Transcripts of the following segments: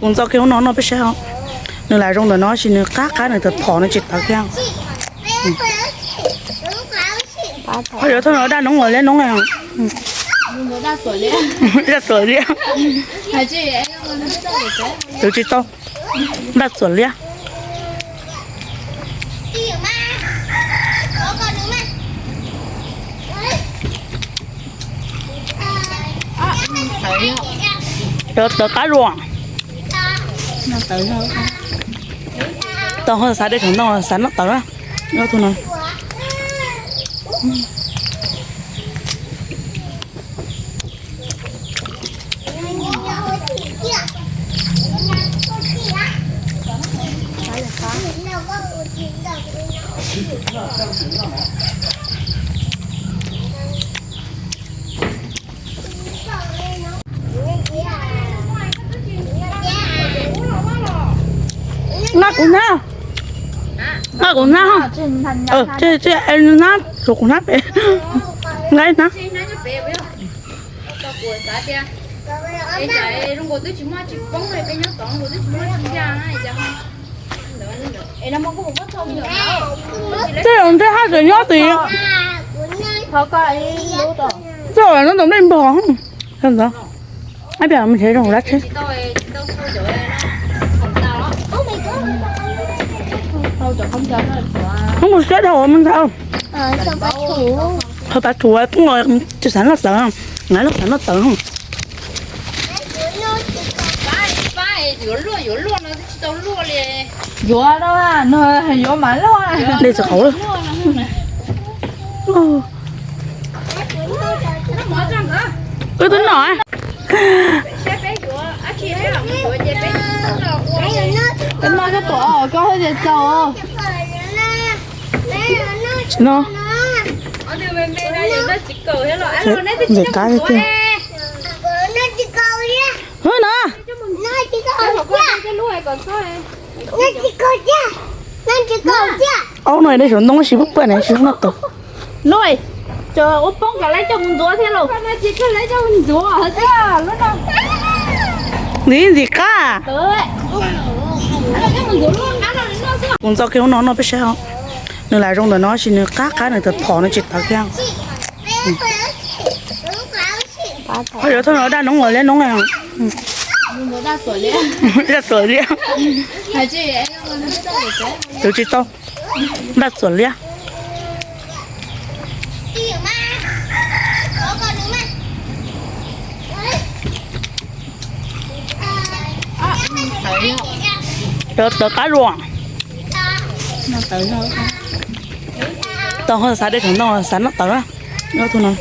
Kuv ntxo kiag ub no noj peb saib os. Nws lam zoo ntawm no sis nws qab qab nws tawv phom no tsis tawv kiag. Ho yuav thauj no daj noob los liab noob. Daj txuas liab. Twv tsis tau. Daj txuas liab. Tawv qab zuag. Tau ho xav de thaum ntoo xav noj tawv na. Tus no. Nqa kuv hnab, nqa kuv hnab, nqa kuv hnab pem, nqa ib hnab. Tej zaum ntshe haj tseem nyob tid. Tej zaum no ntawm nej npog. Ib pliag mus nrhiav zoo dab tsheb. Mus siab dhau mus ntag. Qhov pav thuv poob los tsis xav noj tawv, nqa lub xav noj tawv. Yuav no, yuav mas luaj. Dej tsis qhauv lawm. Wb twb noj. Noj koj tuam koj thiaj tsis txaus. Tsis noj. Ntxim qab tiag. Hwb no. Aub no dej saum ntoo sis pub paj ne sis noj tau. Lub, ua poob kom lawv coj mus ntxuav thiab lauj. Ntxim qab. Kuv ntxo kiag ub no noj peb saib os. Nws lam zoo ntawm no sis nws qab qab nws tawv phom no tsis tawv kiag. Ho yuav thauj no daj noob los liab noob. Daj txuas liab. Twv tsis tau. Daj txuas liab. Tawv qab zuag. Tau ho xav de thaum ntoo xav noj tawv na. Tus no.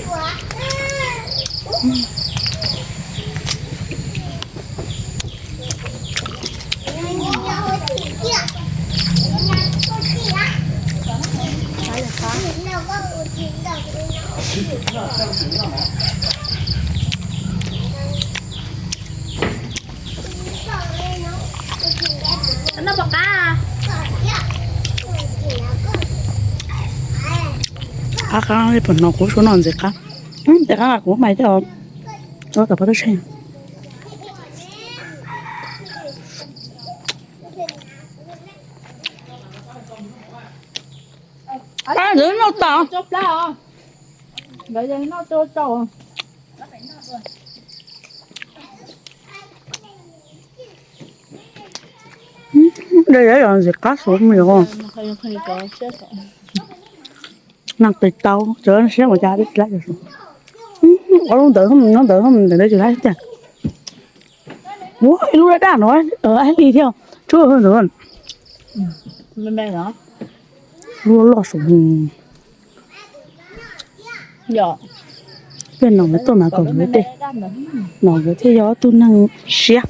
Qab qab li puas hnov kuv suav no ntxim qab. Ntxim qab kuv mas coj, coj tom pov tub se. Ntawd noj tas. Dej yog ntxim qab xwb me os. Nag tes tau cov siab mus cas dej tsis laib. Ob lub ntawd, lub ntawd ntawd tsis laib tiag. Ua ib lub daj daj no, li thiab tsuab ntawd. Lub loj saum. Peb nom nkawd tuaj mas kom nkawd dej, nom nkawd thiaj yog ob tug neeg siab.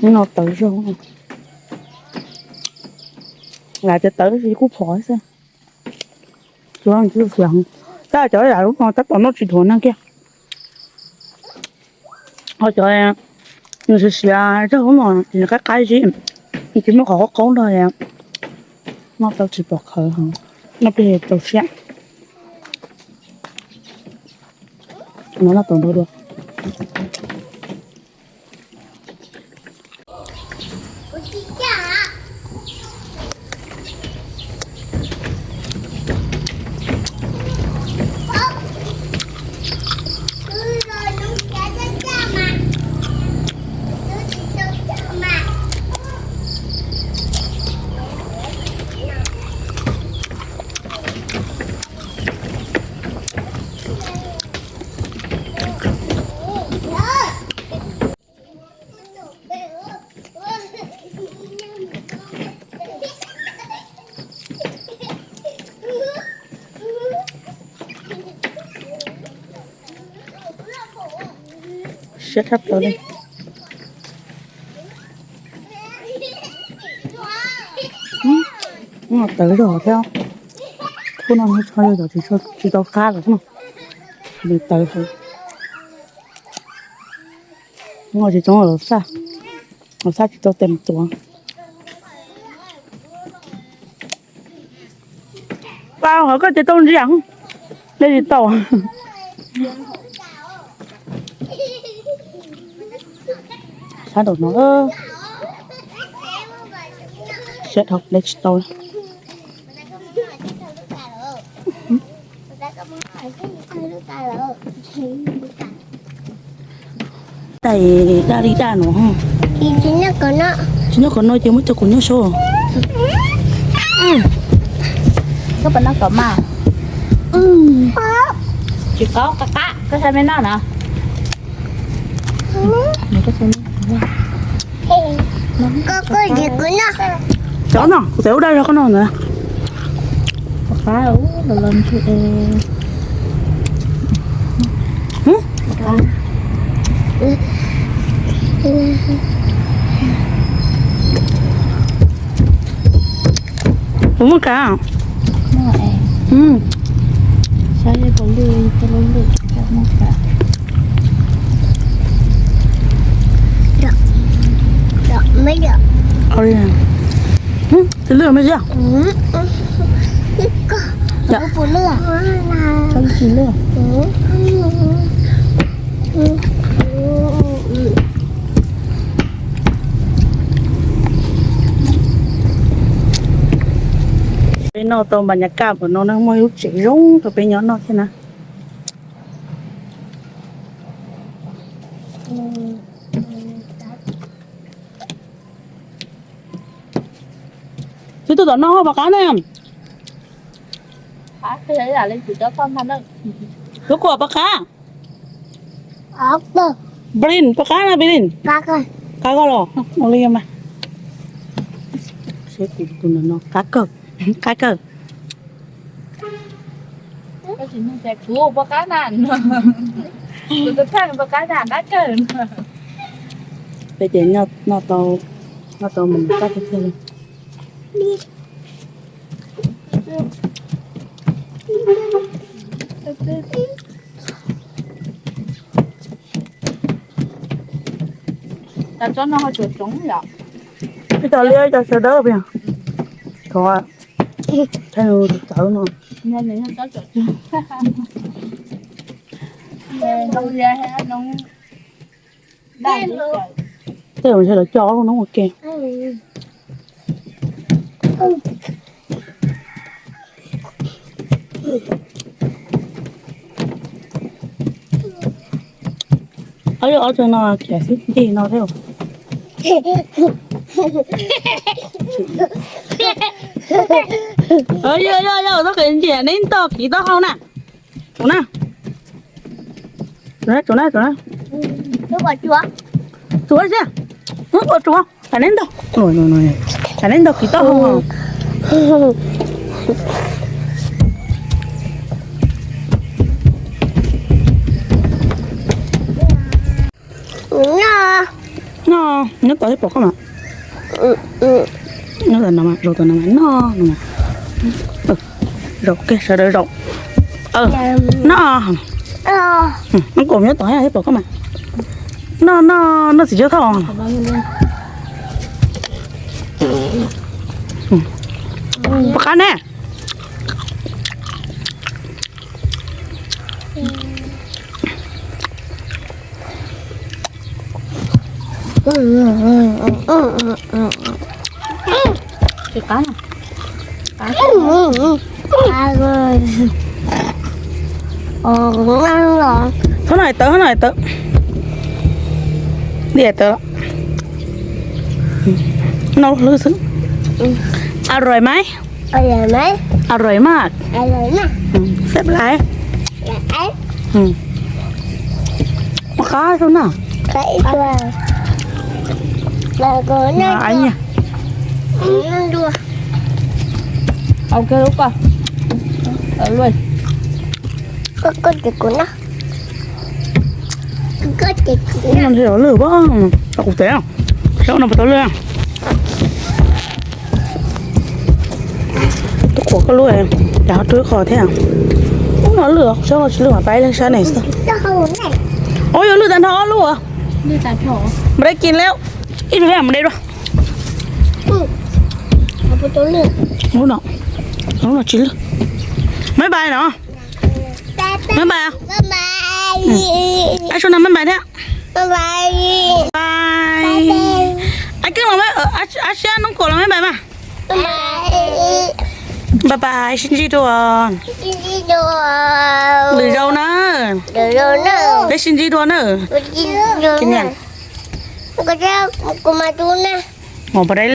No tawv zog. Lam tias tawv tab sis kuj phom xwb. Tab cov yam lub no tab tom noj tsis dhuav neeg kiag. Ho cov nws siav siav zog lub no ces nws qab qab zib, tsis muaj qhov qaub qaub nrog, noj tau tsis pom qhawv heev. Noj pliag txaus siab. No noj tau ntau dua. Siab tshaj plaws li. Tawv zog thiab. Khub no tso yog tsis tau qab lawm no. Nws tawv heev. Noj tsis tau los xaj, los xaj tsis tau tes tuav. Pab, qhov koj ces tau ntsia, dej tsis tau. Sab nraum no, siab dhau, dej tsis tau. Tais daj li daj no. Tsis noj qhov no ces muab coj kuv noj saib. Koj puas noj qhov mas? Tsis paub, qab qab, koj saib me noj na. Cov no kuv txawm ub daj zog koj noj ntawd. Puas muaj kav? Tus lwj me yog. Peb noj tau npas nyas kaj pam no na, muaj ib lub tsev zoo rau peb nyob noj thiab na. Twb tuaj tom no pom qab na. Twb kuam pom qab. Blin, pom qab na Blin. Qab koj los ua li mas. Seb kuv tus no qab kawg, qab kawg. Kuv pom qab na, kuv tus kheej pom qab na, qab kawg. Peb ces noj tau, noj tau mus qab tiag tiag li. Tsob no ho tsuas tsoov yom. Ib co liab ib co sawv dawb pia. Thov thaij tawv no. Tej zaum ntshe lawv coj lub noob ua ke. Ob yog ob tug no khiav xwb ncig no thiab. Yog yog yog, txhob khiav ncig, neb ntog kiv taub hau na. Tsum na. Tsum na, tsum na, tsum na. Tsum, tsum. Tam neb ntog, tam neb ntog kiv taub hau. No, nyob tod thiab pom koj mas. Nyob tod no mas, zaum tod no mas, no, no mas. Zaum kiag sawv daws zaum. No, no kom nyob tod thiab pom koj mas. No, no, no txiv tsawb thauj. Pom qab ne. Tsis qab. Thob no hais tawv, thob no hais tawv. Li hais tawv. Noj hlwb xwb. Aroi mai. Aroi mai. Aroi maj. Seb lais. Qab xwb na. Lwj, kuv tes, saib no puas tau lwj. Tus qhuav koj lub, cas ho rub qho thiab. Ub, no lwj, saib tsis lwj mas pab ib leeg saib ne xwb. Ub, yog lwj tag nrho ob lub. Mas de kis lawm, ib tug thiab mas de dua. Lub no, lub no tsis lwj. Maj npais no. Maj npais. Ab, suav nag maj npais thiab. Ab, keeb los, ab siab noob kaum los maj npais mas. Npais npais, sib ntsib dua. Lwm zaus na. Peb sib ntsib dua na. Mus pom dai